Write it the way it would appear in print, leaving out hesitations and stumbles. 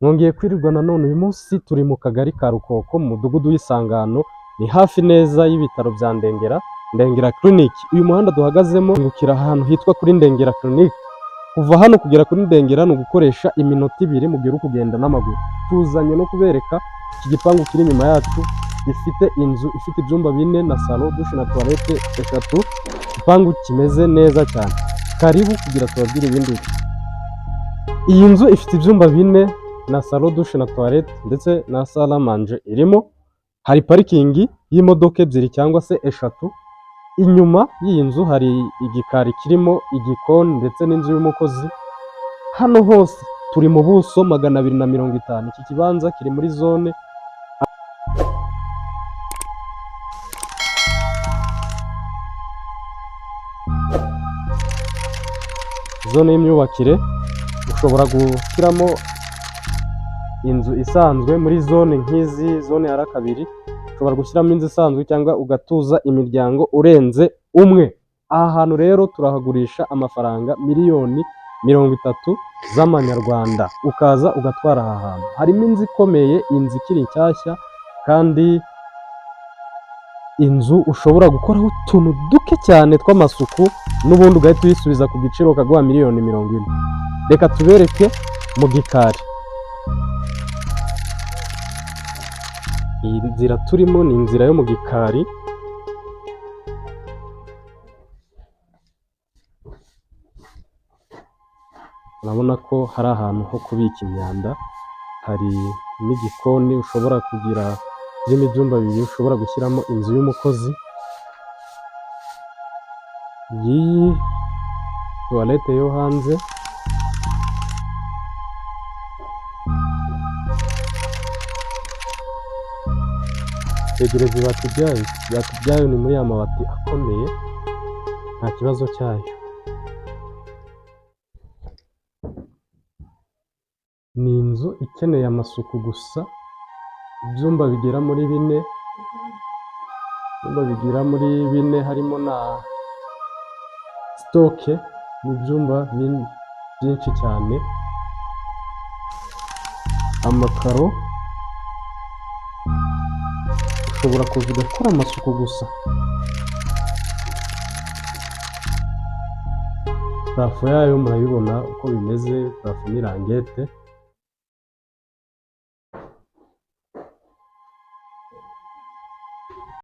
Mwongeye kwirirwa nanone. Uyu munsi turi mu kagari ka Rukoko mu mudugudu w'Isangano, ni hafi neza y'ibitaro bya Ndengera, Ndengera Clinic. Uyu muhanda duhagazemo ungukira ahantu hitwa kuri Ndengera Clinic. Kuva hano kugera kuri Ndengera ni ugukoresha iminota 2 mu gihe uri kugenda n'amaguru. Tuzanye no kubereka iki gipangu kiri inyuma yacu gifite inzu ifite ibyumba 4 na salo, dushe na toilette 3. Igipangu kimeze neza cyane. Karibu kugira tubabwire ibindi. Iyi nzu ifite ibyumba 4 na salo, dushe na toilette ndetse na salle à manger irimo. Hari parikingi y'imodoka 2 cyangwa se 3. Inyuma y'iyi nzu hari igikari kirimo igikoni ndetse n'inzu y'umukozi. Hano hose turi mu buso 250. Iki kibanza kiri muri zone y'imyubakire. Ushobora gushyiramo inzu isanzwe muri zone nk'izi, zone ya R2, ushobora gushyiramo inzu isanzwe cyangwa ugatuza imiryango urenze umwe. Aha hantu rero turahagurisha amafaranga 30 miliyoni z'amanyarwanda, ukaza ugatwara aha hantu. Harimo inzu ikomeye, inzu ikiri nshyashya kandi inzu ushobora gukoraho utuntu duke cyane tw'amasuku n'ubundi ugahita uyisubiza ku giciro ukaguha 40 miliyoni. Reka tubereke mu gikari. Iyi nzira turimo ni inzira yo mu gikari. Urabona ko hari ahantu ho kubika imyanda, hari n'igikoni ushobora kugira kirimo ibyumba 2 ushobora gushyiramo inzu y'umukozi. Ngiyi toilette yo hanze. Tegereza ibati ryayo, ibati ryayo ni muri ya mabati akomeye, nta kibazo cyayo. Ni inzu ikeneye amasuku gusa, ibyumba bigera muri 4, ibyumba bigera muri 4 harimo na stock, ni ibyumba byinshi cyane. Amakaro, ushobora kuza ugakora amasuku gusa. Plafond yayo murayibona uko bimeze, plafond ni languette.